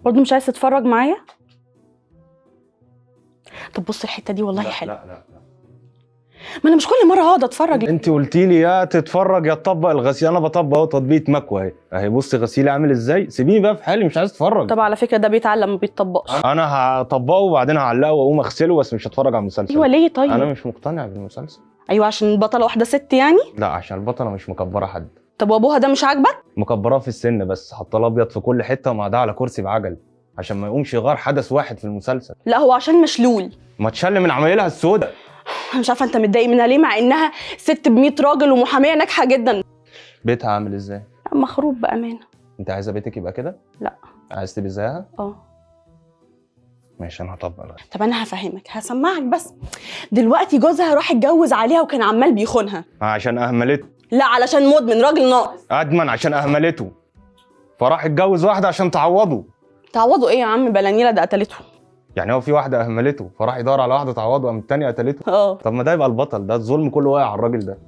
برضه مش عايز تتفرج معايا؟ طب بص الحتة دي والله لا حلوة. لا لا لا. ما انا مش كل مرة هقعد اتفرج. انت قلتي لي يا تتفرج يا تطبق الغسيل، انا بطبق اهو، تطبيق مكوى اهي اهي. بصي غسيلي عامل ازاي، سيبيني بقى في حالي، مش عايز اتفرج. طب على فكرة ده بيتعلم ما بيتطبقش. انا هطبقه وبعدين هعلقه واقوم اغسله، بس مش هتفرج على المسلسل. ايوه ليه طيب؟ انا مش مقتنع بالمسلسل. ايوه عشان البطلة واحدة ست يعني؟ لا عشان البطلة مش مكبره حد. طب وابوها ده مش عاجبك؟ مكبراه في السن بس، حاطه له ابيض في كل حتة ومقعداه على كرسي بعجل عشان ما يقومش يغير حدث واحد في المسلسل. لا هو عشان مشلول. ما تشل من عمايلها السوداء. انا مش عارفه انت متضايق منها ليه، مع انها ست ب 100 راجل ومحاميه ناجحة جدا. بيتها عامل ازاي؟ لا، مخروب بامانه. انت عايزه بيتك يبقى كده؟ لا. عايز تبقي زيها؟ اه. ماشي انا هطبق الغسيل. طب انا هفهمك، هسمعك بس. دلوقتي جوزها راح اتجوز عليها وكان عمال بيخونها. عشان اهملته. لا علشان مدمن، راجل ناقص. ادمن عشان اهملته، فراح اتجوز واحدة عشان تعوضه. تعوضوا ايه يا عم؟ بلانيلا ده قتلته. يعني هو في واحدة اهملته فراح يدور على واحدة تعوضه، قام الثانية قتلته. اه. طب ما ده يبقى البطل ده، الظلم كله واقع على الراجل ده.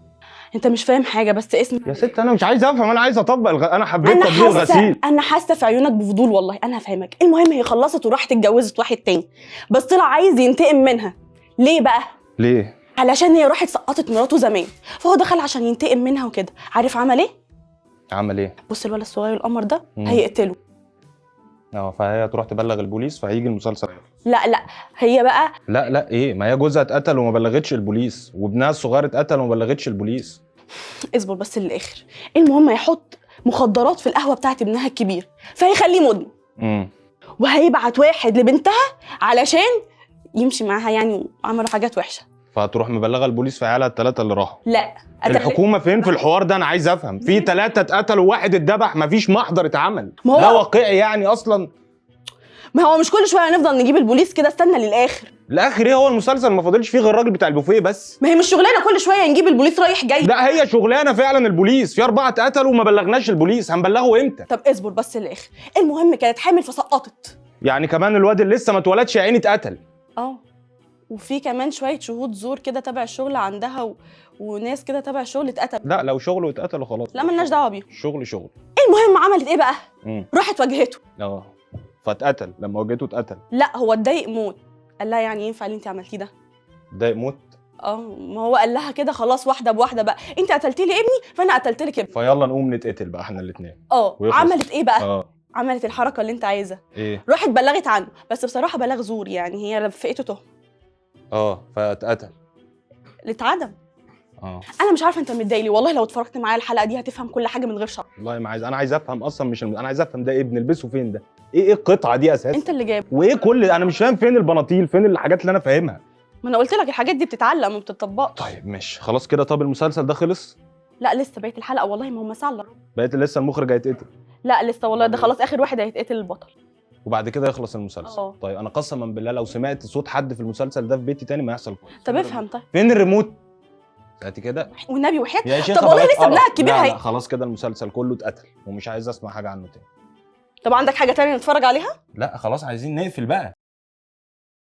انت مش فاهم حاجة بس اسم. يا ست انا مش عايز افهم، انا عايز اطبق انا حبيت انا تطبيق حاسه، الغسيل. انا حاسه في عيونك بفضول والله، انا هفهمك. المهم هي خلصت وراحت اتجوزت واحد تاني، بس طلع عايز ينتقم منها. ليه بقى؟ ليه؟ علشان هي راحت سقطت مراته زمان، فهو دخل عشان ينتقم منها وكده. عارف عمل ايه؟ عمل ايه؟ بص الولد الصغير القمر ده مم. هيقتله. اه فهي تروح تبلغ البوليس فهيجي المسلسل. لا لا هي بقى لا لا ايه، ما هي جوزها اتقتل وما بلغتش البوليس، وابنها الصغير اتقتل وما بلغتش البوليس. اصبر بس للاخر. المهم هيحط مخدرات في القهوة بتاعت ابنها الكبير فهيخليه مدمن. وهيبعت واحد لبنتها علشان يمشي معاها يعني، وعملوا حاجات وحشة. فهتروح مبلغه البوليس في عيالها الثلاثة اللي راحوا. لا الحكومة فين في الحوار ده؟ انا عايز افهم. في ثلاثة اتقتلوا وواحد اتذبح، مفيش محضر اتعمل. ما هو- ده واقعي يعني اصلا؟ ما هو مش كل شوية نفضل نجيب البوليس كده، استنى للاخر. الاخر ايه؟ هو المسلسل ما فاضلش فيه غير الراجل بتاع البوفيه بس. ما هي مش شغلانة كل شوية نجيب البوليس رايح جاي. لا هي شغلانة فعلا. البوليس في 4 اتقتلوا وما بلغناش البوليس، هنبلغه امتى؟ طب اصبر بس للاخر. المهم كانت حامل فسقطت. يعني كمان الواد اللي لسه ما اتولدش يا عيني اتقتل. اه وفي كمان شوية شهود زور كده تبع الشغل عندها وناس كده تبع الشغل اتقتل. لا لو شغله اتقتلوا خلاص. لا ملناش دعوه بيهم. شغل شغل. المهم عملت ايه بقى؟ راحت واجهته. اه فاتقتل لما واجهته اتقتل. لا هو اتضايق موت، قال لها يعني ينفع اللي انت عملتيه ده؟ اتضايق موت. اه ما هو قال لها كده خلاص واحدة بواحدة بقى، انت قتلتي لي ابني فانا قتلت لك ابني. فيلا نقوم نتقتل بقى احنا الاثنين. اه ويخلص. عملت ايه بقى؟ اه عملت الحركة اللي انت عايزها. ايه؟ راحت بلغت عنه، بس بصراحة بلاغ زور يعني، هي لفقته تهمه. اه فاتقتل. اللي اتعدم. اه انا مش عارفه انت متضايق ليه، والله لو اتفرجت معايا الحلقة دي هتفهم كل حاجة من غير شرح. والله ما عايز، انا عايز افهم اصلا، مش انا عايز افهم ده ايه، بنلبسه فين ده؟ ايه القطعة دي اساسا؟ انت اللي جايب. وايه كل، انا مش فاهم فين البناطيل، فين الحاجات اللي انا فاهمها. ما انا قلت لك الحاجات دي بتتعلم وما بتطبقش. طيب ماشي خلاص كده. طب المسلسل ده خلص؟ لا لسه بقيت الحلقة والله، ما هم ساعة الا ربع. بقيت لسه المخرج هيتقتل. لا لسه والله، ده خلاص اخر واحد هيتقتل البطل. وبعد كده يخلص المسلسل. اه. طيب انا قسما بالله لو سمعت صوت حد في المسلسل ده في بيتي تاني ما يحصل كويس. طب افهم طيب. فين الريموت؟ ساعتي كده والنبي وحياة. يا شيخ. طب والله بلاش لسه قرف. ابنها الكبير لا هي لا خلاص كده المسلسل كله اتقتل ومش عايز اسمع حاجة عنه تاني. طب عندك حاجة تانية نتفرج عليها؟ لا خلاص عايزين نقفل بقى.